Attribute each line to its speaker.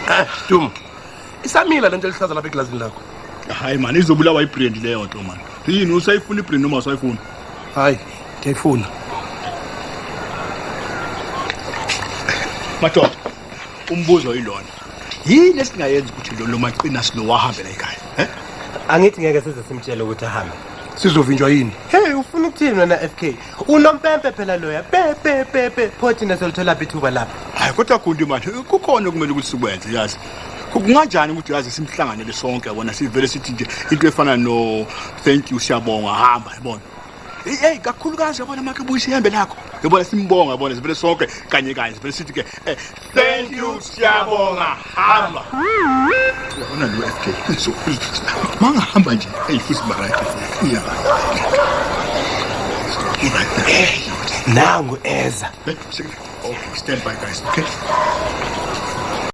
Speaker 1: Eh, Dum. Isamila lento elihlaza lapha eglazini lakho.
Speaker 2: Hayi man, izobulawa ibrand leyo nto man. Yini usayifuna ibrand noma usayifuna?
Speaker 1: Hayi, ngiyayifuna.
Speaker 2: Madoda, umbuzo ilona. Yini esingayenza ukuthi lo maqina silo wahambe la ekhaya? Eh?
Speaker 3: Angithi ngeke size simtshele ukuthi ahambe.
Speaker 1: Sizovinjwa yini?
Speaker 3: Hey, ufuna ukuthini wena FK? Unompempe phela loya. Pe pe pe pe. Pho thina solithola phi ithuba lapha?
Speaker 2: Hayi kodwa Gundi manje kukhona okumele ukuthi sikwenze yazi. Kunganjani ukuthi yazi simhlanganele sonke yabona sivele sithi nje into efana no thank you, siyabonga, hamba, yabona. Hey hey, kakhulukazi yabona make buyisa ihembe lakho. Yabona simbonga, yabona sivele sonke kanye kanye sivele sithi ke thank you, siyabonga, hamba. Yabona lo FK. So mangahamba nje hey futhi ba right. Yeah. Right.
Speaker 3: Nangu eza.
Speaker 2: Okay, stand by guys, okay?